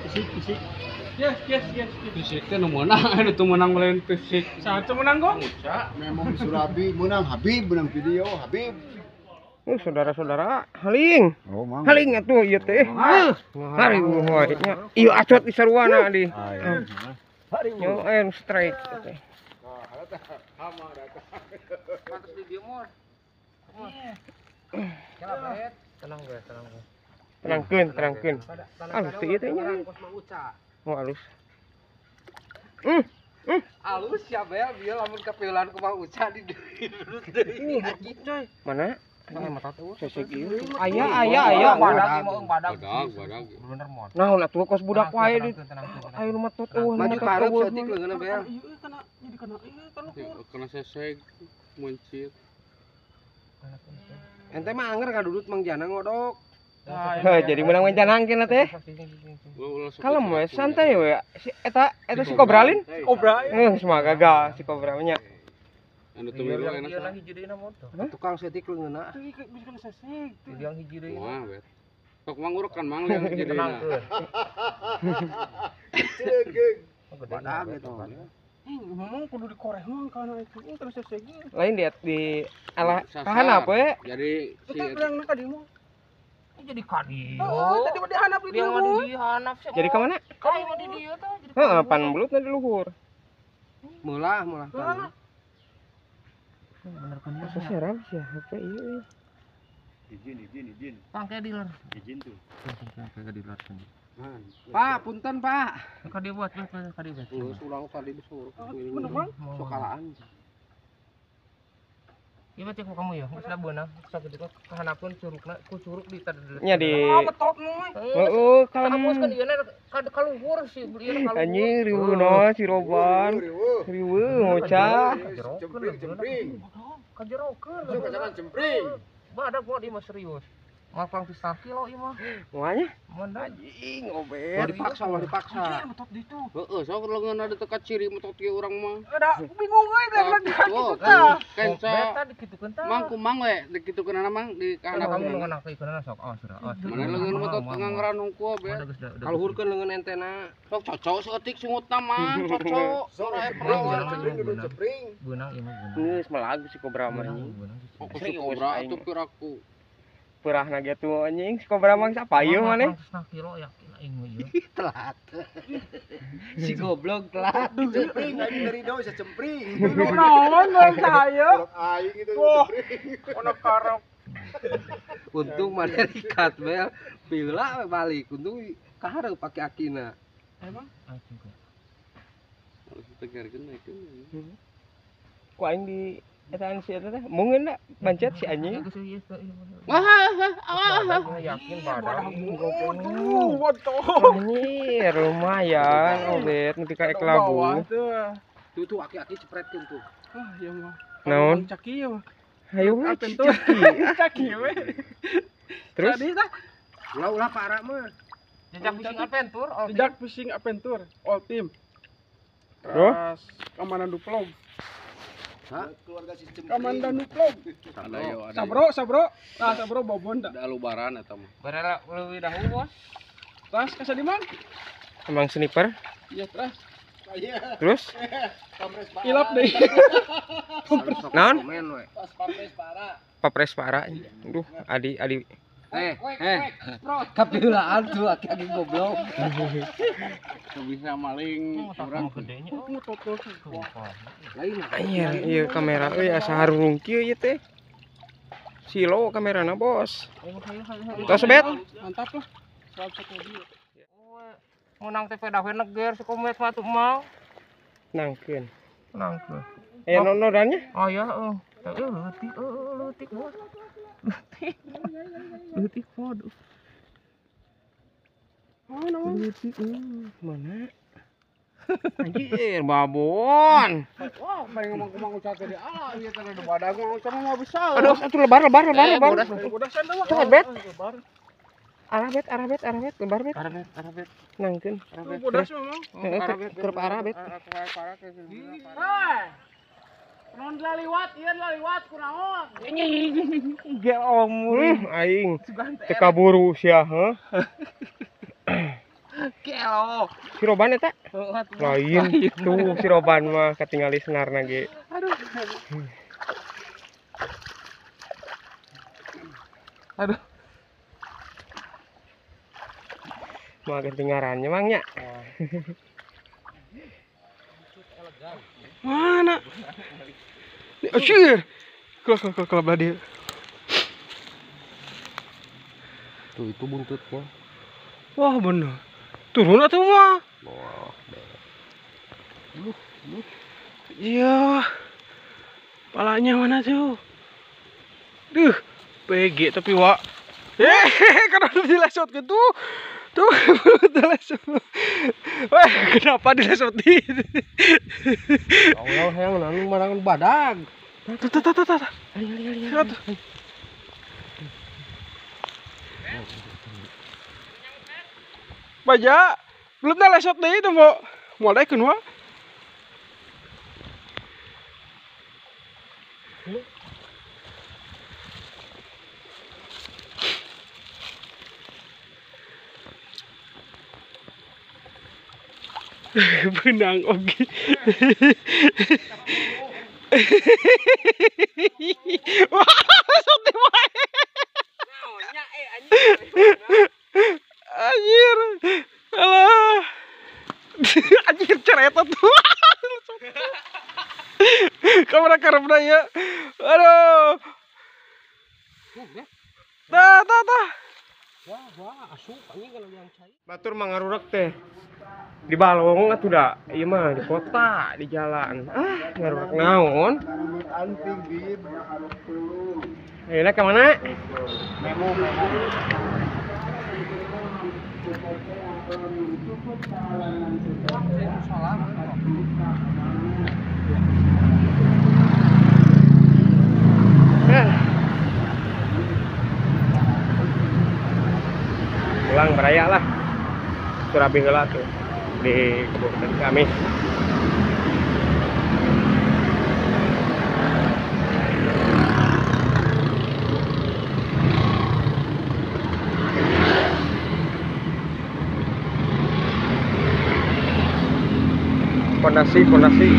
Fisik. Yes. Fisik teh nu meunang, anu teu meunang lain fisik. Saha teu meunang kok? Memang Surabi menang Habib, menang video Habib. Saudara-saudara, haling. Oh, mang. Haling atuh ieu teh. Haring wae nya. Ieu acot di saruana di. Yo aya strike teh. Pantes di dieu mor. Tenang gue, tenang gue. Tenangkeun, Alus teh ieu teh nya. Oh, alus. Alus ya bel, bieu lamun kapiulan ku Mang Uca di dulu deui. Mana? Sesek ieu. Aya. Badag Badag. Bener mon. Naon atuh kos budak wae di. Ayo nu matut eueuh. Maju karep saeutik leungeunna bel. Ieu kana jadi kana ieu kana Kena sesek mencit. Ente mah anger kadudut Mang Jana ngodok. Jadi menang mencanang kena teh. Kalem we, santai we. Si eta si Kobralin. Kobra. Semua gagal si Kobra nya. Anu teu milu enak. Tukang saeutik leungeunna. Bisa kena sesek. Liang hiji deui. Wah, bet. Sok manguruk kan mang liang hiji deui. Badag gitu. Ngomong kudu dikoreh mah kana itu terus sesek. Lain di ala kahan apa we? Jadi si Eta liang ka dieu mah. Jadi ka dieu. Oh, tadi mah dihanap di dieu. Dihanap sih. Jadi ka mana? Ka mah di dieu teh. Heeh, pan belutna di luhur. Meulah. Bener kan serap sih HP ieu. Izin. Pangke dealer. Izin tuh. Pangke dealer sini. Pak, punten, Pak. Ka dieu buat, ka dieu buat. Geus urang tadi disuruh. Sokalaan. Ieu mah ku kamu ya, geus da beunang. Sakitu kahanapkeun curugna, ku curug di tadi. Nya di. Ah, betot mah. Heeh, kalem. Kan ieu na ka luhur sih, ieu na ka luhur. Anjing riweuh no si Roban. Riweuh ngocah. Jempring. Kajerokeun. Sok jangan jempring. Badak mah ieu mah serius. Mah pang pisah kilo ieu mah. Moalnya? Anjing obet. Ulah dipaksa. Betot di itu. Heeh, sok leungeun ada teu ciri metot ge urang mah. Ada bingung euy lagi kitu tah. Kenca. Beta dikitukeun tah. Mang kumang we dikitukeunana mang di kahanap. Kamu nu nganakeunana sok awas awas. Mana leungeun metot nganggeran hungkul be. Kaluhurkeun leungeun entena. Sok cocok saeutik sungutna mah, cocok. Sok Ora perawan. jempring. Beunang ieu mah beunang. Geus melagu si Kobra mah anjing. Si Kobra atuh piraku. Purahna ge tuh anjing si Kobra mah siapa ieu maneh? Kilo yakin aing mah ieu. Telat. Si goblok telat. Jempring aing dari do bisa jempring. Naon we saya? Aing itu jempring. Ono karok. Untung maneh rikat bel. Bila we balik untung kahareup pake akina. Emang? Harus ditegarkeun naikeun. Ku aing di etaan si eta teh mungkin da bancet si anjing. Wah, yakin badak. Anjir, lumayan obet nepi ka ek labu. Tuh tuh aki-aki cepretkeun tuh. Wah, ieu mah. Naon? Caki ieu mah. Hayu we Adventure. caki. Caki we. Terus Tadi tah Ulah-ulah para mah. Jejak fishing adventure, all team. Jejak fishing adventure all team. Terus? Terus Komandan Duplom. Keluarga si jempring. Komandan Duplom. Ada yo, ada. Sabro. Nah, sabro bobon da. Ada lubaran eta mah. Barela leuwih dahulu, Bos. Tas kasadiman? Emang sniper. Iya, terus. Iya. Terus Pampres parah. Ilap deui. Naon? Komen we. Pas pampres parah. Papres parah. Duh, adi adi. Kapiulaan tuh aki-aki goblok. Teu bisa maling urang. Gedenya. Lain. Anjir, ieu kamera euy asa harurung kieu ieu teh. Silo kamerana, Bos. Tos bet. Mantap lah. Salah satu dia. Menang teh pedah we neger si komet mah tuh mau. Nangkeun. Nangkeun. Aya nonodannya? Oh ya, heeh. Leutik, leutik, Bos. Leutik. Leutik, waduh. Oh, leutik, mana? Anjir, babon. Wah, paling ngomong kumang ucap tadi. Ah, ieu teh ada badag ngomong sama mah bisa. Aduh, atuh lebar lebar lebar lebar. Udah sana mah. Cepet, bet. Arah bet, arah bet, arah bet, lebar bet. Arah bet, arah bet. Nangkeun. Bodas memang. Heeh, kerep arah bet. Hei. Kunaon liwat, ieu liwat kunaon? Ge omul aing. Teu kaburu sia, heuh. Kelo. Si Roban eta? Lain. Tuh si Roban mah katingali senarna ge. Aduh. Aduh. Mah ganti ngarannya mang nya. Mana? Anjir. Kelah belah dia. Tuh itu buntutnya. Wah bener. Turun atuh mah. Wah, iya. Palanya mana tuh? Duh, PG tapi wak. Karena dilesot gitu. Tuh, dilesot. Wah, kenapa dilesotin? Allah yang nanu marangan badag. Tuh, tuh, tuh, tuh, tuh. Ayo. Baja, belum lesot deh itu mau mulai kenua. Benang oke. Wah, lesot deh wae. Anjir. Alah. Anjir cereta tuh. Kamera karepna ya. Aduh. Tah tah tah. Wah, asup anjing kalau yang cai. Batur mah ngarurek teh. Di balong atuh da. Ieu mah di kota, di jalan. Ah, ngarurek naon? Ayeuna ka mana? Memo memo. Pulang beraya lah. Surabi heula tuh di Kabupaten Ciamis. Pondasi, pondasi.